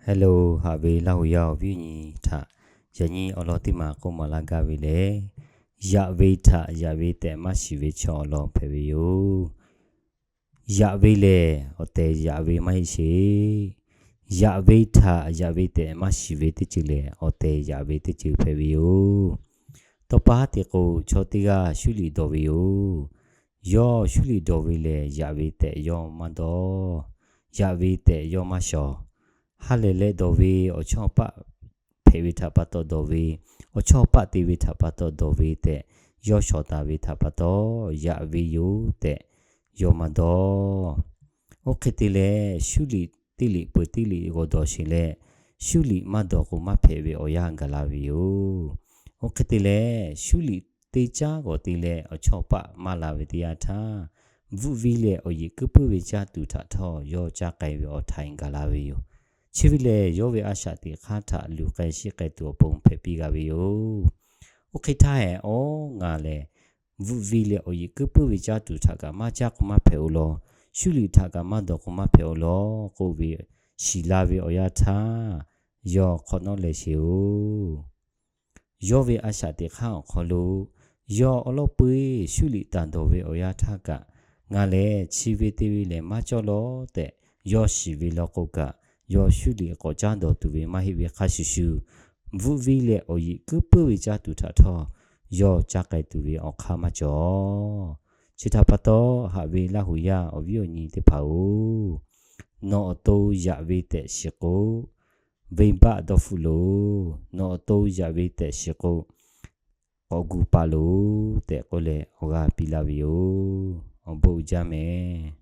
Hello, haꞈ ve Laˇ huˍ yaˇ awˬ viˉ awˬ nyi htaꞈ yaꞈ nyi awˬ lawn teˇ maˬ k'oˆ maˍ laˇ gaˇ ve lehˬ, yaꞈ ve htaꞈ yaꞈ ve tehꞈ maˇ shiˍ ve chaw awˬ lawn hpehꞈ ve yoˬ. Yaꞈ ve lehˬ, awˬ tehˬ yaꞈ ve maˇ heˆ sheˍ. Yaꞈ ve htaꞈ yaꞈ ve tehꞈ maˇ shiˍ ve teˇ ceuˬ lehˬ, awˬ tehˬ yaꞈ ve teˇ ceuˬ hpehꞈ ve yoˬ. Tawˇ pa haˉ te k'o, chaw teˇ g'aˇ shuˉ liꞈ dawˬ ve yoˬ. Yawˇ shuˉ liꞈ dawˬ ve lehˬ, yaꞈ ve tehꞈ yawˇ maˇ dawˇ. Yaꞈ ve tehꞈ yawˇ maˇ shawˍ. Ha lehˬ leh dawˬ ve awˬ chawˇ paˆ hpehꞈ ve htaꞈ pa taw dawˬ ve, awˬ chawˇ paˆ te ve htaꞈ pa taw dawˬ ve tehꞈ, yawˇ shawˍ taˍ ve htaꞈ pa taw yaꞈ ve yoˬ tehꞈ yawˇ maˇ dawˇ. Oˇ hk'e te leh, shuˉ liꞈ teˇ liꞈ peuˬ teˇ liꞈ g'awˬ dawˬ sheˍ leh, shuˉ liꞈ maˇ dawˬ k'o maˇ hpehꞈ ve awˬ yanˇ gaˬ la ve yoˬ. Oˇ hk'e te leh, shuˉ liꞈ teˇ caˉ g'awˬ te leh awˬ chawˇ paˆ maˇ la ve teˇ yanˇ htaˇ, bvuhˆ viˇ leh awˬ yeꞈ kuiˉ puiˉ ve caˇ tuˬ htaꞈ htawˇ yawˇ caˇ k'ai ve awˬ htaiˍ gaˬ la ve yoˬ. Chi ve lehˬ, yawˇ ve a shaꞈ teꞈ hk'aˇ htaꞈ luˬ k'ai sheˆ k'ai tuˬ awˬ pon hpehꞈ piˇ g'a ve yoˬ. Oˇ hk'e htaˇ hehꞈ, awˬ ngaˬ lehˬ bvuhˆ viˇ leh awˬ yeꞈ kuiˉ puiˉ ve caˇ tuˬ htaꞈ kaꞈ maˇ caˇ k'o maˇ hpehꞈ-oˬ law, shuˉ liꞈ htaꞈ kaꞈ maˇ dawˬ k'o maˇ hpehꞈ-oˬ law k'oˆ ve shiˍ la ve awˬ yanˇ htaˇ, yawˇ hk'awꞈ nawˉ leh sheˍ-oˬ. Yawˇ ve a shaꞈ teꞈ hk'aˇ awˬ hk'aw lo, yawˇ awˉ lawˉ peu-eˬ shuˉ liꞈ taˍ dawˬ ve awˬ yanˇ htaˇ kaꞈ, ngaˬ lehˬ chi ve te ve lehˬ maˇ cawˇ law tehꞈ yawˇ shiˍ ve law k'o kaꞈ, yawˇ shuˉ liꞈ k'awꞈ caˇ dawˬ tuˬ ve maˇ heˆ ve hk'a shuˍ shuˍ, bvuhˆ viˇ leh awˬ yeꞈ kuiˉ puiˉ ve caˇ tuˬ htaꞈ htawˇ yawˇ caˇ k'ai tuˬ ve awˬ hk'aˇ maˇ cawˬ. Chi htaꞈ pa taw, haꞈ ve Laˇ huˍ yaˇ awˬ viˉ awˬ nyi teˇ hpaˍ-oˬ, nawˬ awˬ to yaꞈ ve tehꞈ shiˍ k'o, venˇbaˆ dawˇ hpfuhˆ loˬ. Nawˬ awˬ to yaꞈ ve tehꞈ shiˍ k'o, k'awꞈ gu paˍ loˬ tehꞈ k'oˆ leh awˬ g'aˇ piˇ laˇ ve yoˬ. Awˬ bon uiˍ jaˇ mehˍ.